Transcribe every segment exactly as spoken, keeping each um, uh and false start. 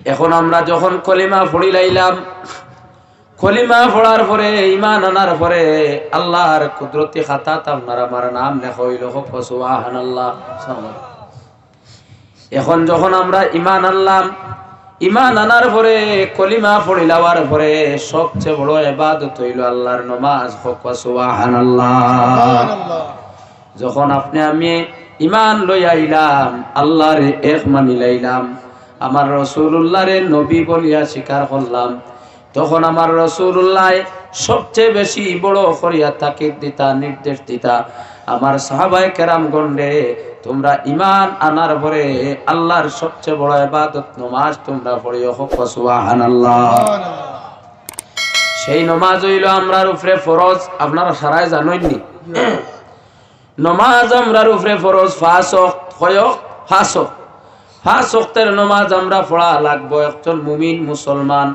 এখন আমরা যখন কলিমা পড়িলাইলাম, কলিমা পড়ার পরে, ইমান আনার পরে আল্লাহর কুদরতি খাতাত আপনার আমার নাম লেখা অইলো। কউক্কা সুবহানাল্লাহ। এখন যখন আমরা ইমান আনলাম, ইমান আনার পরে, কলিমা পড়িলাওয়ার পরে সবচেয়ে বড় ইবাদত অইলো আল্লাহর নমাজ। কউক্কা সুবহানাল্লাহ। যখন আপনে আমি ইমান লই আইলাম, আল্লাহরে এক মানিলাইলাম, আমার রসুলুল্লাহরে নবী বলিয়া স্বীকার করলাম, তখন আমার রসুলুল্লাহ সবচেয়ে বেশি বড় করিয়া তাকিদ দিতা, নির্দেশ দিতা, আমার সাহাবায়ে কেরামগণরে, তোমরা ইমান আনার পরে আল্লাহর সবচেয়ে বড় ইবাদত নমাজ তোমরা পড়িও। কউক্কা সুবহানাল্লাহ। সেই নমাজ অইলো আমরার উপরে ফরজ। আপনারা সারায় জানইন নি? নমাজ আমরার উপরে ফরজ পাঁচ ওয়াক্ত। কয় ওয়াক্ত? পাঁচ ওয়াক্ত। পাঁচ ওয়াক্তের নমাজ আমরা পড়া লাগবো। একজন মুমিন মুসলমান,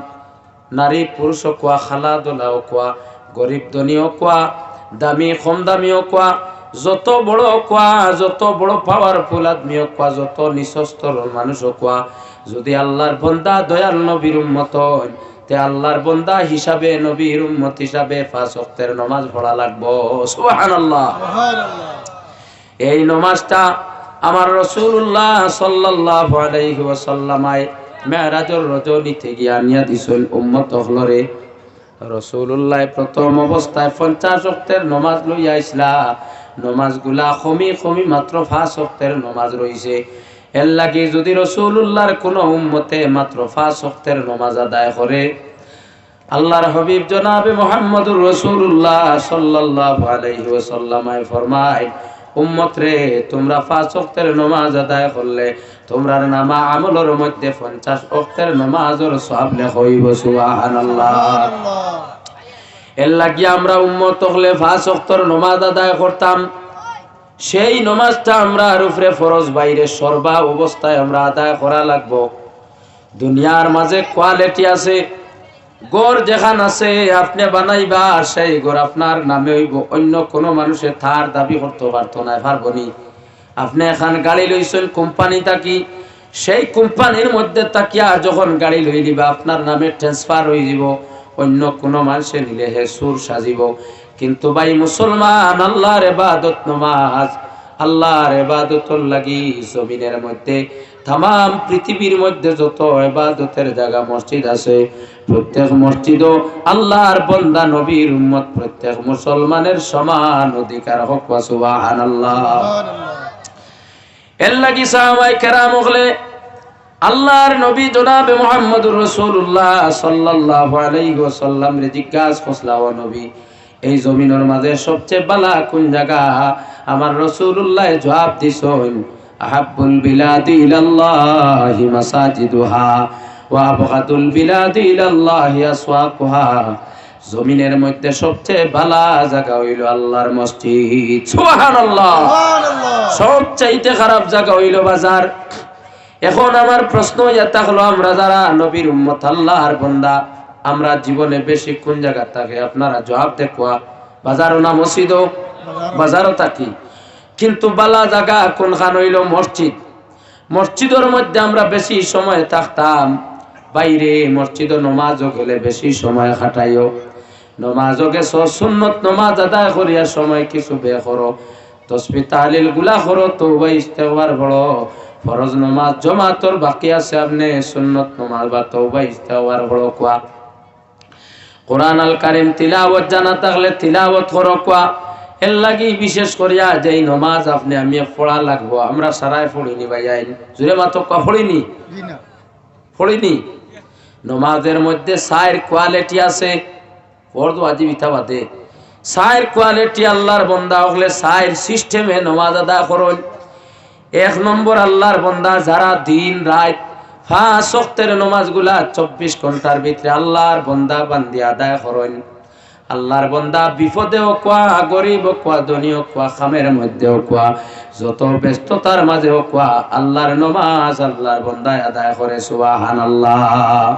নারী পুরুষ অউক্কা, কালা ধলা অউক্কা, গরিব ধনী অউক্কা, দামি কম দামি অউক্কা, যত বড় অউক্কা, যত বড় পাওয়ারফুল আদমি অউক্কা, যত নিচস্তরর মানুষ অউক্কা, যুদি আল্লাহর বন্দা দয়াল নবীর উম্মত অইন, তে আল্লাহর বন্দা হিসাবে, নবীর উম্মত হিসাবে পাঁচ ওয়াক্তের নমাজ পড়া লাগবো। সুবহানাল্লাহ। এই নমাজটা আমার রসুলুল্লাহ সাল্লাল্লাহু আলাইহি ওয়াসাল্লামায় মেরাজর রজনীতে গিয়া আনিয়া দিছইন উম্মত অকলরে। রসুলুল্লাহ প্রথম অবস্থায় পঞ্চাশ ওয়াক্তের নমাজ লইয়া আইছলা, নমাজগুলা কমি কমি মাত্র পাঁচ ওয়াক্তের নমাজ রইছে। এর লাগি যুদি রসুলুল্লাহর কুনু উম্মতে মাত্র পাঁচ ওয়াক্তের নমাজ আদায় করে, আল্লাহর হাবিব জনাবে মুহাম্মদুর রাসূলুল্লাহ সাল্লাল্লাহু আলাইহি ওয়াসাল্লামে ফরমায়, "উম্মত রে, তোমরা পাঁচ ওয়াক্তের নমাজ আদায় করলে তোমরার নামা আমলর মধ্যে পঞ্চাশ ওয়াক্তের নমাজর সওয়াব লেখা অইবো।" সুবহানাল্লাহ। এর লাগি আমরা উম্মত অকলে পাঁচ ওয়াক্তের নমাজ আদায় করতাম, সেই নমাজটা আমরার উপরে ফরজ ভাইরে, সর্বা অবস্থায় আমরা আদায় করা লাগবো। দুনিয়ার মাঝে কোয়ালিটি আছে, ঘর যেখান আছে আপনে বানাইবা, সেই ঘর আপনার নামে অইবো, অইন্য কুনু মানুষে তার দাবি করতো পারতো নায়, পারবো নি? আপনে এখান গাড়ি লইছইন কোম্পানি থাকি, সেই কোম্পানির মধ্যে থাকিয়া যখন গাড়ি লইলিবা, আপনার নামে ট্রান্সফার অইযিবো, অইন্য কুনু মানষে নিলে হে চুর সাজিবো। কিন্তু ভাই মুসলমান, আল্লাহর ইবাদত নমাজ, আল্লাহর ইবাদতর লাগি জমিনের মধ্যে, তামাম পৃথিবীর মধ্যে যত ইবাদতের জাগা মসজিদ আছে, প্রত্যেক মসজিদো আল্লাহর বন্দা, নবীর উম্মত, প্রত্যেক মুসলমানের সমান অধিকার। কউক্কা সুবহানাল্লাহ। এর লাগি সাহাবায়ে কেরাম অকলে আল্লাহর নবী জনাবে মুহাম্মদুর রাসূলুল্লাহ সাল্লাল্লাহু আলাইহি ওয়াসাল্লামরে জিজ্ঞাসা করছলা, "ও নবী, এই জমিনর মাঝে সবচেয়ে ভালা কুন জাগা?" আমার রাসূলুল্লায় জবাব দিছইন, "আহাব্বুল বিলাদি ইলাল্লাহি মাসাজিদুহা ওয়া আবগাদুল বিলাদি ইলাল্লাহি আসওয়াকুহা।" জমিনের মধ্যে সবচেয়ে ভালা জাগা অইলো আল্লাহর মসজিদ। সুবহানাল্লাহ। সুবহানাল্লাহ। সবচাইতে খারাপ জাগা অইলো বাজার। এখন আমার প্রশ্ন অইয়া থাকলো, আমরা যারা নবীর উম্মত, আল্লাহর বন্দা, আমরা জীবনে বেশি কুন জাগাত থাকি? আপনারা জবাব দেউক্কা। বাজারো না মসজিদো? বাজারো। বাজারো থাকি। কিন্তু ভালা জাগা কুনখান? অইলো মসজিদ। মসজিদর মধ্যে আমরা বেশি সময় থাকতাম। ভাইরে, মসজিদো নমাজো গেলে বেশি সময় কাটাইও। নমাজো গেছো, সুন্নত নমাজ আদায় করিয়া সময় কিছু বে করো। তসবি তাহলিল গুলা করো, তওবা ইস্তেগফার পড়ো। ফরজ নমাজ জমাতর বাকি আছে, আপনে সুন্নত নমাজ বা তওবা ইস্তেগফার পড়উক্কা। কোরআন আল কারিম তিলাওয়াত জানা থাকলে তিলাওয়াত করউক্কা। এর লাগি বিশেষ করিয়া যেই নমাজ আপনে আমি পড়া লাগবো, আমরা সারায় পড়িনি ভাইয়াইন। জুরে মাতউক্কা, পড়িনি? জি না। পড়িনি? নমাজের মধ্যে চাইর কোয়ালিটি আছে। ফরজ ওয়াজিব ইতা বাদে। চাইর কোয়ালিটি আল্লাহর বন্দা অকলে চাইর সিস্টেমে নমাজ আদায় করইন। এক নম্বর, আল্লাহর বন্দা যারা দিন রাইত পাঁচ ওয়াক্তের নমাজগুলা চব্বিশ ঘন্টার ভিতরে আল্লাহর বন্দা বান্দি আদায় করইন। আল্লাহর বন্দা বিপদে অউক্কা, গরিব অউক্কা, ধনী অউক্কা, কামের মধ্যে অউক্কা, যত ব্যস্ততার মাঝে অউক্কা, আল্লাহর নমাজ আল্লাহর বন্দায় আদায় করে। সুবহানাল্লাহ।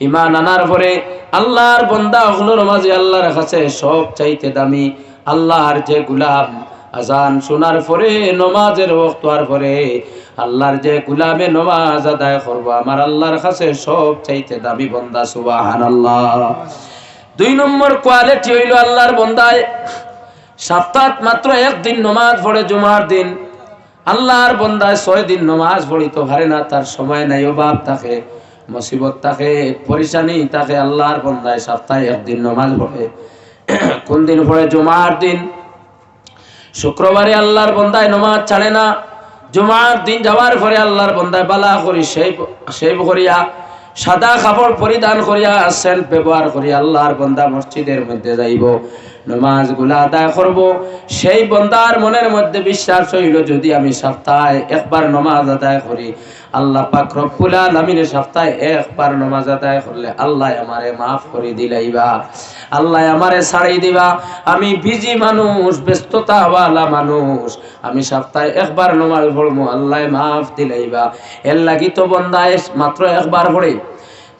ইমান আনার পরে আল্লাহর বন্দা অকলর মাঝে আল্লাহর কাছে সবচাইতে দামি, আল্লাহর যে গুলাম, আজান শোনার পরে, নমাজের ওয়াক্ত হওয়ার পরে আল্লাহর যে গোলামে নমাজ আদায় করবো, আমার আল্লাহর কাছে সব চাইতে দামি বন্দা। সুবহানাল্লাহ। দুই নম্বর কোয়ালিটি হইল, আল্লাহর বন্দায় সপ্তাহ মাত্র একদিন নমাজ পড়ে, জুমার দিন। আল্লাহর বন্দায় ছয় দিন নমাজ পড়িতে পারে না, তার সময় নাই, অভাব থাকে, মুসিবত থাকে, পরেশানি থাকে। আল্লাহর বন্দায় সপ্তাহে একদিন নমাজ পড়ে। কোন দিন পড়ে? জুমার দিন। শুক্রবারে আল্লাহর বন্দায় নমাজ ছাড়ে না। জুমার দিন যাওয়ার পরে আল্লাহর বন্দায় বালা করি শেভ, শেভ করিয়া, সাদা কাপড় পরিধান করিয়া, সেন্ট ব্যবহার করি আল্লাহর বন্দা মসজিদের মধ্যে যাইব, নমাজগুলা আদায় করব। সেই বন্দার মনের মধ্যে বিশ্বাস হইল, যদি আমি সপ্তাহে একবার নমাজ আদায় করি, আল্লাহ পাক রব্বুল আলামিনে সপ্তাহে একবার নমাজ আদায় করলে আল্লাহ আমারে মাফ করি দিলাইবা, আল্লাহ আমারে ছাড়ি দিবা। আমি বিজি মানুষ, ব্যস্ততাওয়ালা মানুষ, আমি সপ্তাহে একবার নমাজ পড়মু, আল্লাহ মাফ দিলাইবা। এর লাগি তো বন্দায় মাত্র একবার পড়ে।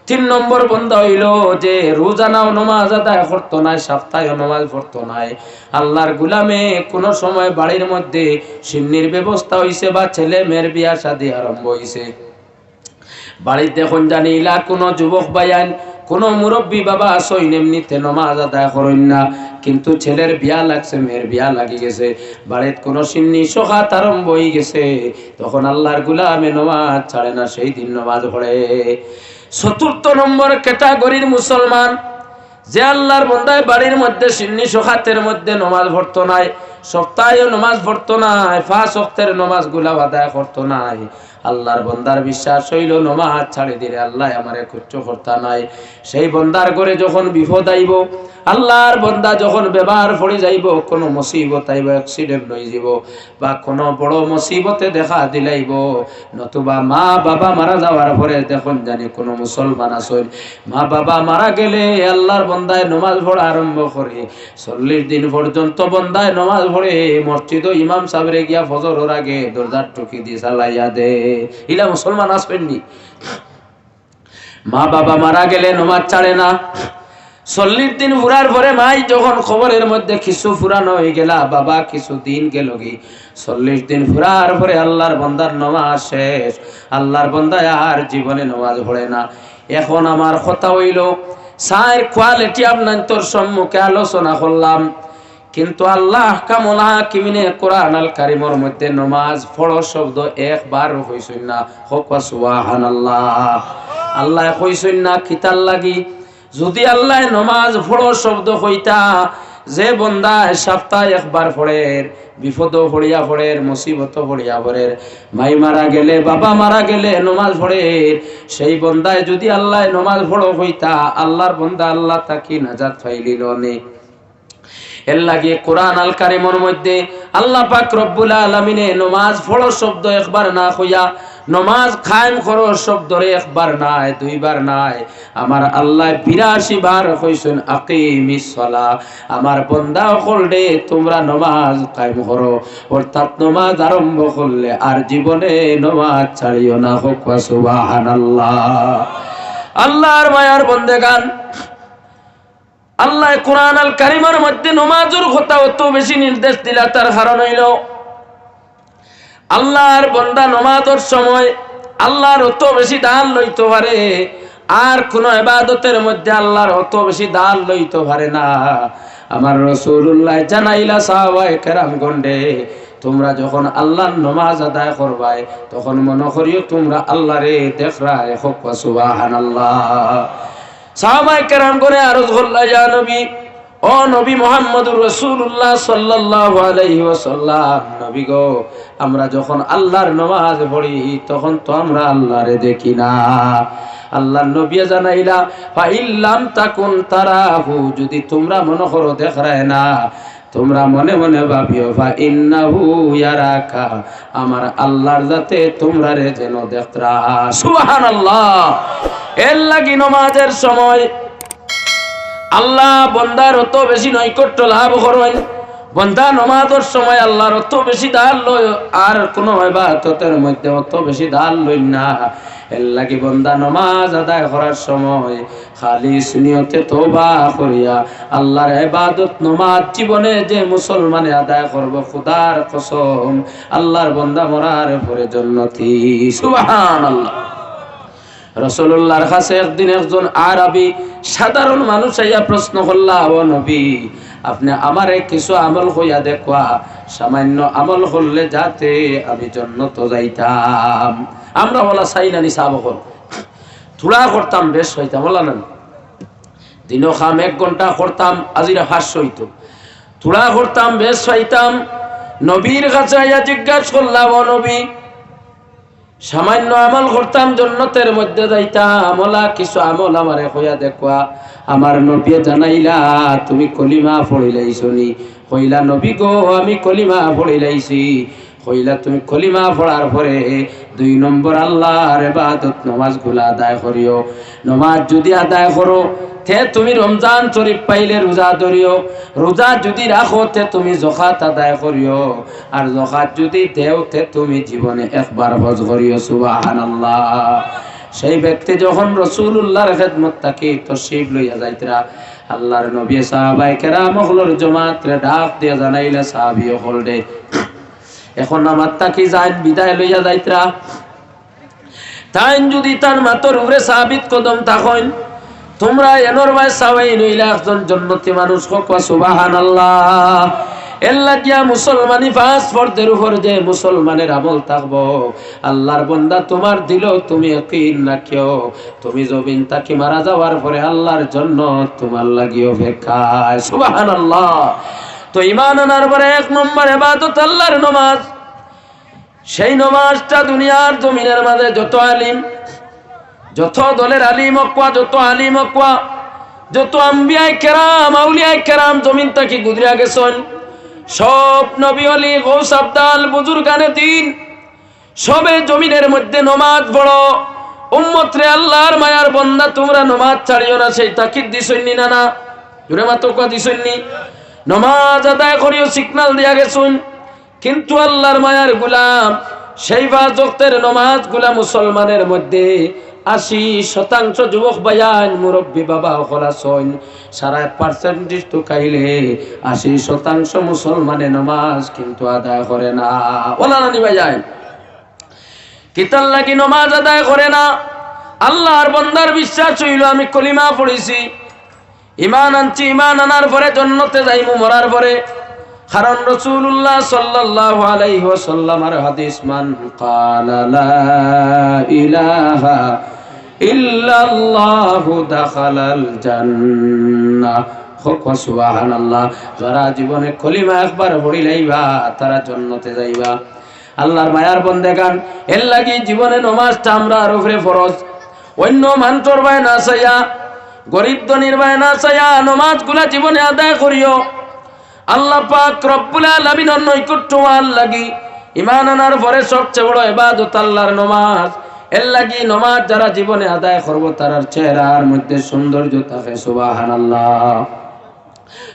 তিন নম্বর বন্দা হইল যে রোজানাও নমাজ আদায় করতো নায়, সপ্তাহেও নমাজ পড়তো নায়। আল্লাহর গুলামে কোনো সময় বাড়ির মধ্যে শিন্নির ব্যবস্থা হইছে বা ছেলে মেয়ের বিয়া শাদী আরম্ভ হইছে, বাড়িত দেখইন জানি ইলা কোনো যুবক ভাইয়াইন, কোনো মুরব্বী বাবা আছইন, এমনিতে নমাজ আদায় করইন না, কিন্তু ছেলের বিয়া লাগছে, মেয়ের বিয়া লাগি গেছে, বাড়িত কোনো শিন্নি সখাত আরম্ভ হই গেছে, তখন আল্লাহর গুলামে নমাজ ছাড়ে না, সেই দিন নমাজ পড়ে। চতুর্থ নম্বর ক্যাটাগরির মুসলমান, যে আল্লাহর বন্দায় বাড়ির মধ্যে শিন্নি সখাতের মধ্যে নমাজ পড়তো নায়, সপ্তাহেও নমাজ পড়তো নায়, পাঁচ ওয়াক্তের নমাজগুলা আদায় করতো নায়, আল্লাহর বন্দার বিশ্বাস হইল, নমাজ ছাড়ি দিলে আল্লাহ আমারে কিচ্ছু করতা নায়। সেই বন্দার ঘরে যখন বিপদ আইব, আল্লাহর বন্দা যখন বেমার পড়ি যাইব, কোনো মুসিবত আইব, অ্যাক্সিডেন্ট হই যাব, বা কোনো বড় মুসিবতে দেখা দিলাইব, নতুবা মা বাবা মারা যাওয়ার পরে দেখইন জানি কোনো মুসলমান আছইন, মা বাবা মারা গেলে আল্লাহর বন্দায় নমাজ পড়া আরম্ভ করে, চল্লিশ দিন পর্যন্ত বন্দায় নমাজ পড়ে, মসজিদো ইমাম সাবরে গিয়া ফজরর আগে দরজার টুকি দি চালাইয়া দে। ইলা মুসলমান আছইন নি? মা বাবা মারা গেলে নমাজ ছাড়ে না। চল্লিশ দিন পুরার পরে মাই যখন কবরের মধ্যে কিছু পুরানো হই গেলা, বাবা কিছু দিন গেলগি, চল্লিশ দিন পুরার পরে আল্লাহর বন্দার নমাজ শেষ, আল্লাহর বন্দায় আর জীবনে নমাজ পড়ে না। এখন আমার কথা হইল, চার কোয়ালিটি আপনার তোর সম্মুখে আলোচনা করলাম, কিন্তু আল্লাহ আহকামুল হাকিমিনে কোরআন আল কারিমর মধ্যে নমাজ পড়ো শব্দ একবারও কইছইন না। কউক্কা সুবহানাল্লাহ। আল্লাহ কইছইন না, কিতার লাগি? যদি আল্লাহ নমাজ পড়ো শব্দ কইতা, যে বন্দায় সপ্তাহে একবার পড়ের, বিপদও পড়িয়া পড়ের, মুসিবতও পড়িয়া পড়ের, মাই মারা গেলে, বাবা মারা গেলে নমাজ পড়ের, সেই বন্দায় যদি আল্লাহ নমাজ পড়ো কইতা, আল্লাহর বন্দা আল্লাহ থাকি নাজাত পাইলিল নে। এর লাগি কোরআন আল কারিমর মধ্যে আল্লাহ পাক রব্বুল আলামিনে নমাজ পড়ো শব্দ একবার না কইয়া, নমাজ কায়েম করো শব্দরে একবার নায়, দুইবার নায়, আমার আল্লাহ বিরাশি বার কইছইন, "আকিমিস সালাহ", আমার বন্দা অকলরে, তোমরা নমাজ কায়েম করো, অর্থাৎ নমাজ আরম্ভ করলে আর জীবনে নমাজ ছাড়িও না। কউক্কা সুবহানাল্লাহ। আল্লাহর মায়ার বন্দেগান, আল্লাহ কোরআন আল কারিমর মধ্যে নমাজর কথা অত বেশি নির্দেশ দিলা, তার কারণ হইল আল্লাহর বন্দা নমাজর সময় আল্লাহর অত বেশি দান লইতো পারে, আর কোনো ইবাদতের মধ্যে আল্লাহর অত বেশি দান লইতো পারে না। আমার রাসূলুল্লাহ জানাইলা সাহাবায়ে কেরামগণরে, তোমরা যখন আল্লাহর নমাজ আদায় করবায়, তখন মনে করিও তোমরা আল্লাহরে দেখরায়। কউক্কা সুবহানাল্লাহ। সাহাবায়ে কেরামগণে আরজ করলা, ইয়া নবী, ও নবী মুহাম্মদুর রাসূলুল্লাহ সাল্লাল্লাহু আলাইহি ওয়াসাল্লাম, নবী গো, আমরা যখন আল্লাহর নমাজ পড়ি, তখন তো আমরা আল্লাহরে দেখি না। আল্লাহর নবী জানাইলা, "ফাইল্লাম তাকুন তারাহু", যদি তোমরা মনে করো দেখরায় না, তোমরা মনে মনে ভাবিও, "ফাইন্নাহু ইয়ারাকা", আমার আল্লাহর জাতে তোমরারে যেন দেখরা। সুবহানাল্লাহ। এর লাগি নমাজের সময় আল্লাহ বন্দার অত বেশি নৈকট্য লাভ করইন, বন্দা নমাজর সময় আল্লাহর অত বেশি দান লয়, আর কোনো ইবাদতের মধ্যে অত বেশি দান লইন না। এর লাগি বন্দা নমাজ আদায় করার সময় খালিস নিয়তে তওবা করিয়া আল্লাহর ইবাদত নমাজ জীবনে যে মুসলমানে আদায় করবো, খুদার কসম, আল্লাহর বন্দা মরার পরে জন্নতি। সুবহানাল্লাহ। রাসূলুল্লাহর কাছে একদিন একজন আরবি সাধারণ মানুষ আইয়া প্রশ্ন করলা, "ও নবী, আপনে আমারে কিছু আমল কইয়া দেখবা, সামান্য আমল করলে যাতে আমি জন্নতো যাইতাম।" আমরা অলা চাই না নি সাব অকল? থুড়া করতাম বেশ পাইতাম, অলা না নি? দিনো কাম এক ঘন্টা করতাম, আজিরা পাঁচশো অইতো। থুড়া করতাম বেশ পাইতাম। নবীর কাছে আইয়া জিজ্ঞাস করলা, "ও নবী, সামান্য আমল করতাম, জন্নতের মধ্যে যাইতাম, অলা কিছু আমল আমারে কইয়া দেখবা।" আমার নবীয়ে জানাইলা, "তুমি কলিমা পড়িলাইছো নি?" কইলা, "নবী গো, আমি কলিমা পড়িলাইছি।" কইলা, "তুমি কলিমা পড়ার পরে দুই নম্বর আল্লাহর ইবাদত নমাজগুলা আদায় করিও। নমাজ যুদি আদায় করো, তে তুমি রমজান শরীফ পাইলে রোজা ধরিও। রোজা যুদি রাখো, তে তুমি জকাত আদায় করিও। আর জকাত যুদি দেও, তে তুমি জীবনে একবার হজ করিও।" সুবহানাল্লাহ। সেই ব্যক্তি যখন রাসূলুল্লাহর খেদমত থাকি তশরিফ লইয়া যাইতরা, আল্লাহর নবী সাহাবায়ে কেরাম অকলর জমাতরে ডাক দিয়া জানাইলা, "সাহাবী অকলরে, এখন আমার থাকি যাইন, বিদায় লইয়া যাইতরা। তাইন যুদি তান মাতর উপরে সাবিত কদম থাকইন, তুমরা এনর বায় চাওয়াইন অইলা একজন জন্নতি মানুষ।" কউক্কা সুবহানাল্লাহ। এর লাগিয়া মুসলমানি পাঁচ ফরজের উপর যে মুসলমানের আমল থাকবো, আল্লাহর বন্দা, তুমার দিলো তুমি ইয়াকিন রাখিও, তুমি জমিন থাকি মারা যাওয়ার পরে আল্লাহর জন্নত তুমার লাগি অপেক্ষায়। সুবহানাল্লাহ। তো ইমান আনার পরে এক নম্বর ইবাদত আল্লাহর নমাজ। সেই নমাজটা দুনিয়ার জমিনের মাঝে যত আলিম, যত দলের আলিম অকল, যত আলিম অকল, যত আম্বিয়ায়ে কেরাম, আউলিয়ায়ে কেরাম জমিন থাকি গুজরিয়া গেছইন, সব নবী অলি, গৌস আবদাল, বুজুর্গানে দিন, সবে জমিনের মধ্যে নমাজ পড়ো। উম্মতরে, আল্লাহর মায়ার বন্দা, তুমরা নমাজ ছাড়িও না, সেই তাকিদ দিছইন নি না, না? জোরে মাতো কউক্কা, দিছইন নি? নমাজ আদায় করিও, signal দিয়া গেছইন। কিন্তু আল্লাহর মায়ার গোলাম, সেই পাঁচ ওয়াক্তের নমাজগুলা মুসলমানের মধ্যে আশি শতাংশ যুবক ভাইয়াইন, মুরব্বী বাবা অকল আছইন, সারা percentage তুকাইলে আশি শতাংশ মুসলমানে নমাজ কিন্তু আদায় করে না। অলা না নি ভাইয়াইন? কিতার লাগি নমাজ আদায় করে না? আল্লাহর বন্দার বিশ্বাস অইলো, আমি কলিমা পড়ছি, ইমান আনছি, ইমান আনার পরে জন্নতে যাইমু মরার পরে। কারণ রাসূলুল্লাহ সাল্লাল্লাহু আলাইহি ওয়াসাল্লামর হাদিস, "মান ক্বালা লা ইলাহা ইল্লাল্লাহু দাখালাল জান্নাহ।" কউক্কা সুবহানাল্লাহ। যারা জীবনে কলিমা একবার পড়িলাইবা, তারা জন্নতে যাইবা। আল্লাহর মায়ার বন্দেগান, এর লাগি জীবনে নমাজটা আমরার উপরে ফরজ। অইন্য মানষর বায় না চাইয়া, গরিব ধনীর বায় না চাইয়া নমাজগুলা জীবনে আদায় করিও। আল্লাহ পাক রব্বুল আলামিনর নৈকট্য অওয়ার লাগি ইমান আনার পরে সবচেয়ে বড় ইবাদত আল্লাহর নমাজ। এর লাগি নমাজ যারা জীবনে আদায় করবো, তারার চেহারার মধ্যে সৌন্দর্য থাকে। সুবহানাল্লাহ।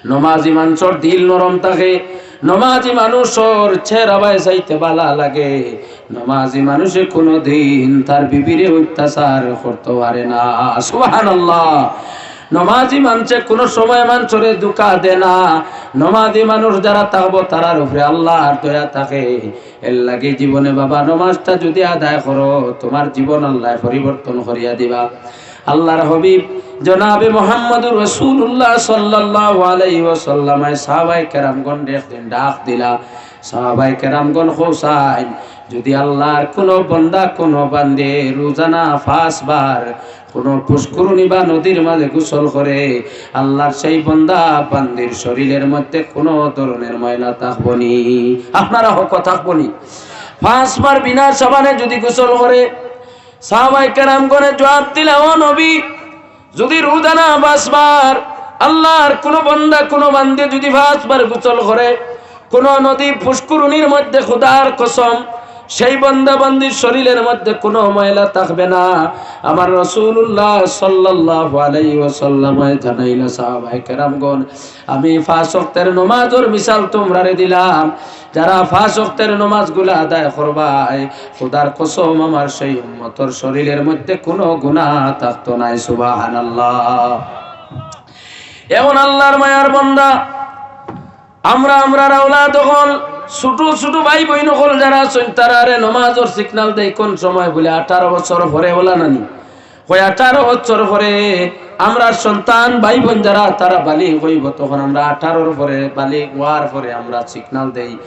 নমাজি মানষর দিল নরম থাকে, নমাজি মানষর চেহারা বায় চাইতে ভালা লাগে। নমাজি মানষে কুনুদিন তার বিবিরে অত্যাচার করতো পারে না। সুবহানাল্লাহ। নমাজি মানষে কুনু সময় মানষরে ধুকা দেয় না। নমাজি মানুষ যারা থাকবো, তারার উপরে আল্লাহর দয়া থাকে। এর লাগি জীবনে বাবা নমাজটা যুদি আদায় করো, তুমার জীবন আল্লায় পরিবর্তন করিয়া দিবা। আল্লাহর হাবিব জনাবে মুহাম্মদুর রাসূলুল্লাহ সাল্লাল্লাহু আলাইহি ওয়াসাল্লামে সাহাবায়ে কেরামগণরে একদিন ডাক দিলা। সাহাবায়ে কেরামগণ কইছইন, যুদি আল্লাহর কুনু বন্দা, কুনু বান্দি রোজানা পাঁচবার কুনু পুষ্করিণী বা নদীর মাঝে গোসল করে, আল্লাহর সেই বন্দা বান্দির শরীরের মধ্যে কুনু ধরনের ময়লা থাকবো নি। আপনারা কউক্কা, থাকবো নি? পাঁচবার বিনা সাবানে যুদি গোসল করে, সাহাবায়ে কেরামগণে জবাব দিলা, ও নবী, যুদি রোজানা পাঁচবার আল্লাহর কুনু বন্দা, কুনু বান্দি যুদি পাঁচবার গোসল করে, কুনু নদী পুষ্করিণীর মধ্যে, খুদার কসম, সেই বান্দা বান্দির শরীরের মধ্যে কোনো ময়লা থাকবে না। আমার রাসূলুল্লাহ সাল্লাল্লাহু আলাইহি ওয়াসাল্লামে জানাইলা, সাহাবায়ে কেরামগণ, আমি পাঁচ ওয়াক্তের নমাজর মিসাল তোমরারে দিলাম, যারা পাঁচ ওয়াক্তের নমাজগুলা আদায় করবায়, খোদার কসম, আমার সেই উম্মতর শরীরের মধ্যে কোনো গুনাহ থাকতো নায়। সুবহানাল্লাহ। এখন আল্লাহর মায়ার বান্দা, আমরা, আমরার আওলাদ অকল, ছোট ছোট ভাই বইন অকল যারা আছইন, তারারে নমাজর signal দেই কোন সময়? বলে আঠারো বছর পরে, অলা নানি? কয় আঠারো বছর পরে। আমরার সন্তান ভাই বইন যারা, তারা বালিগ অইবো, তখন আমরা আঠারোর পরে, বালিগ অওয়ার পরে আমরা signal দেই।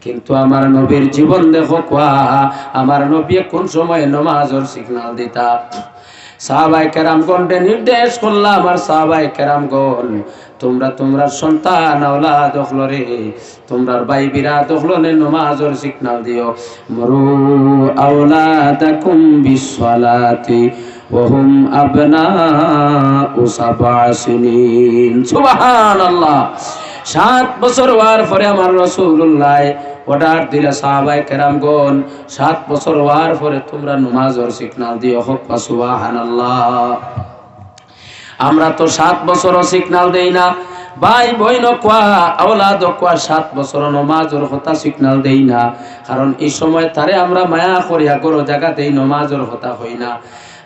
কিন্তু আমার নবীর জীবন দেখো কুয়া, আমার নবী কোন সময় নমাজর signal দিতা? সাহাবায়ে কেরামগণরে নির্দেশ করলা, আমার সাহাবায়ে কেরামগণ, তোমরা তোমরার সন্তান আওলাদ অকলরে, তোমরার ভাই বিরাদ অকলরে নমাজর signal দিও। মুরু আওলাদাকুম বিসসালাতি ওয়া হুম আবনাউ সাবআ সিনিন। সুবহানাল্লাহ। সাত বছর অওয়ার পরে আমার রাসূলুল্লাহ order দিলা, সাহাবায়ে কেরামগণ, সাত বছর অওয়ার পরে তোমরা নমাজর signal দিও। কউক্কা সুবহানাল্লাহ। আমরা তো সাত বছরও signal দেই না। ভাই বইন কুয়া, আওলাদ কুয়া, সাত বছরও নমাজর কথা signal দেই না। কারণ এই সময় তারে আমরা মায়া করিয়া ঘরো জাগা দেই, নমাজর কথা কই না।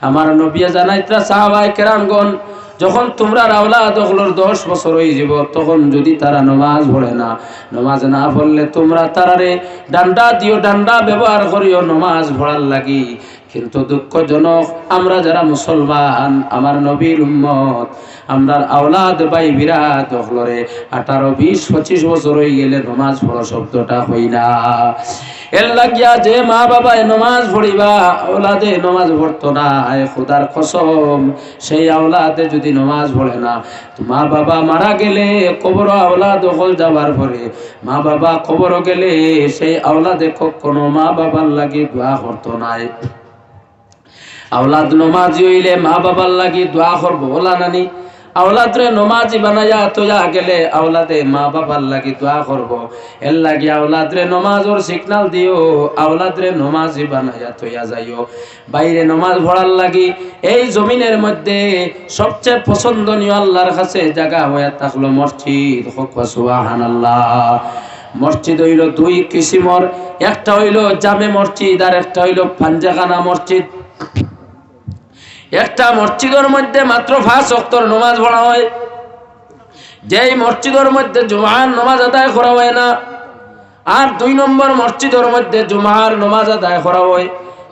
আমার নবিয়ে জানাইতরা, সাহাবায়ে কেরামগণ, যখন তোমরার আওলাদ অকলর দশ বছর অইযিবো, তখন যুদি তারা নমাজ পড়ে না, নমাজ না পড়লে তোমরা তারারে ডান্ডা দিও, ডান্ডা ব্যবহার করিও নমাজ পড়ার লাগি। কিন্তু দুঃখজনক, আমরা যারা মুসলমান, আমার নবীর উম্মত, আমরার আওলাদ ভাই বিরাদ অকলরে আঠারো, বিশ, পঁচিশ বছর অইগেলে নমাজ পড়ো শব্দটা কই না। এর লাগিয়া যে মা বাবায় নমাজ পড়িবা, আওলাদে নমাজ পড়তো নায়, খোদার কসম, সেই আওলাদে যুদি নমাজ পড়ে না, তো মা বাবা মারা গেলে কবরো আওলাদ অকল যাওয়ার পরে, মা বাবা কবরো গেলে সেই আওলাদে কখনো মা বাবার লাগি দোয়া করতো নায়। আওলাদ নমাজি অইলে মা বাবার লাগি দোয়া করবো, অলা নানি? আওলাদরে নমাজি বানাইয়া থইয়া গেলে আওলাদে মা বাবার লাগি দোয়া করবো। এর লাগি আওলাদরে নমাজর signal দিও, আওলাদরে নমাজি বানাইয়া থইয়া যাইও। ভাইরে নমাজ পড়ার লাগি এই জমিনের মধ্যে সবচেয়ে পছন্দনীয় আল্লাহর কাছে জাগা অইয়া থাকলো মসজিদ। কউক্কা সুবহানাল্লাহ। মসজিদ অইলো দুই কিসিমর, একটা অইলো জামে মসজিদ আর একটা অইলো পাঞ্জাখানা মসজিদ। একটা মসজিদর মধ্যে মাত্র পাঁচ ওয়াক্তর নমাজ পড়া অয়, যেই মসজিদর মধ্যে জুমার নমাজ আদায় করা অয় না। আর দুই নম্বর মসজিদর মধ্যে জুমার নমাজ আদায় করা অয়,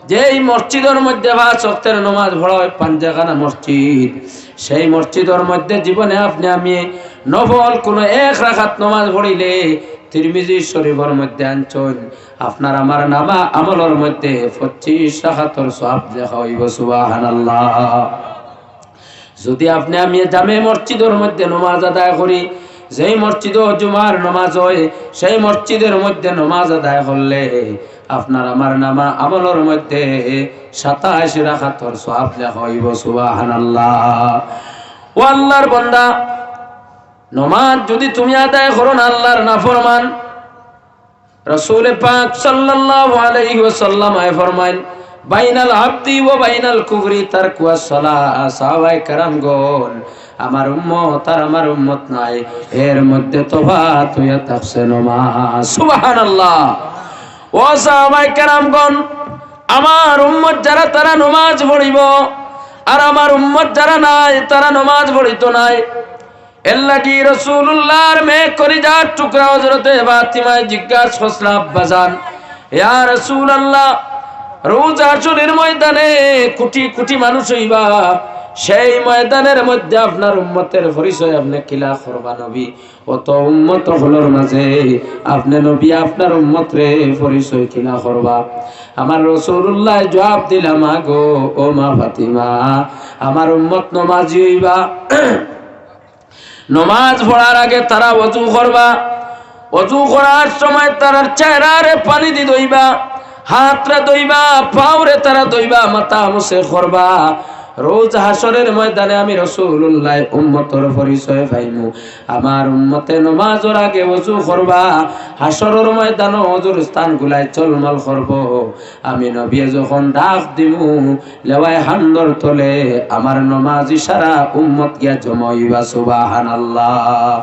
যেই মসজিদর মধ্যে পাঁচ ওয়াক্তর নমাজ পড়া অয়, পাঞ্জাখানা মসজিদ, সেই মসজিদর মধ্যে জীবনে আপনে আমি নফল কোনো এক রাকাত নমাজ পড়িলে, তিরমিজি শরীফর মধ্যে আনছইন, আপনার আমার নামা আমলর মধ্যে পঁচিশ রাকাতর সওয়াব লেখা অইবো। সুবহানাল্লাহ। যুদি আপনে আমি জামে মসজিদর মধ্যে নমাজ আদায় করি, যেই মসজিদো জুমার নমাজ অয়, সেই মসজিদর মধ্যে নমাজ আদায় করলে আপনার আমার নামা আমলর মধ্যে সাতাইশ রাকাতর সওয়াব লেখা অইবো। সুবহানাল্লাহ। ও আল্লাহর বান্দা, নমাজ যুদি তুমি আদায় করো না, আল্লাহর নাফরমান, রাসূলে পাক সাল্লাল্লাহু আলাইহি ওয়াসাল্লাম আয় ফরমাইন, "বাইনাল আবদি ওয়া বাইনাল কুফরি তারকুস সালাহ।" সাহাবায়ে কেরামগণ, আমার উম্মত আর আমার উম্মত নাই, এর মধ্যে তফাত অইয়া থাকছে নমাজ। সুবহানাল্লাহ। ও সাহাবায়ে কেরামগণ, আমার উম্মত যারা, তারা নমাজ পড়িবো, আর আমার উম্মত যারা নাই, তারা নমাজ পড়িতো নায়। এর লাগি রাসূলুল্লাহর মেয়ে কলিজার টুকরা হযরতে ফাতিমায় জিজ্ঞাসা করছলা, "আব্বাজান, ইয়া রাসূলুল্লাহ, রোজ হাশরের ময়দানে কোটি কোটি মানুষ অইবা, সেই ময়দানের মধ্যে আপনার উম্মতের পরিচয় আপনে কিলা করবা নবী? অত উম্মত অকলর মাঝে আপনে নবী আপনার উম্মতরে পরিচয় কিলা করবা?" আমার রাসূলুল্লাহ জবাব দিলা, "মা গো, ও মা ফাতিমা, আমার উম্মত নমাজি অইবা।" নমাজ পড়ার আগে তারা অজু করবা। অজু করার সময় তারার চেহারারে পানি দি ধইবা, হাতরে ধইবা, পাওরে তারা ধইবা, মাথা মুছে করবা। রোজ হাশরের ময়দানে আমি রাসূলুল্লাহ উম্মতর পরিচয় পাইমু। আমার উম্মতে নমাজর আগে ওযু করবা, হাশরের ময়দানে ওযুর স্থানগুলায় ঝলমল করবো। আমি নবী যখন ডাক দিমু, লেওয়ায় হামদর তলে আমার নমাজি সারা উম্মত গিয়া জমা অইবা। সুবহানাল্লাহ।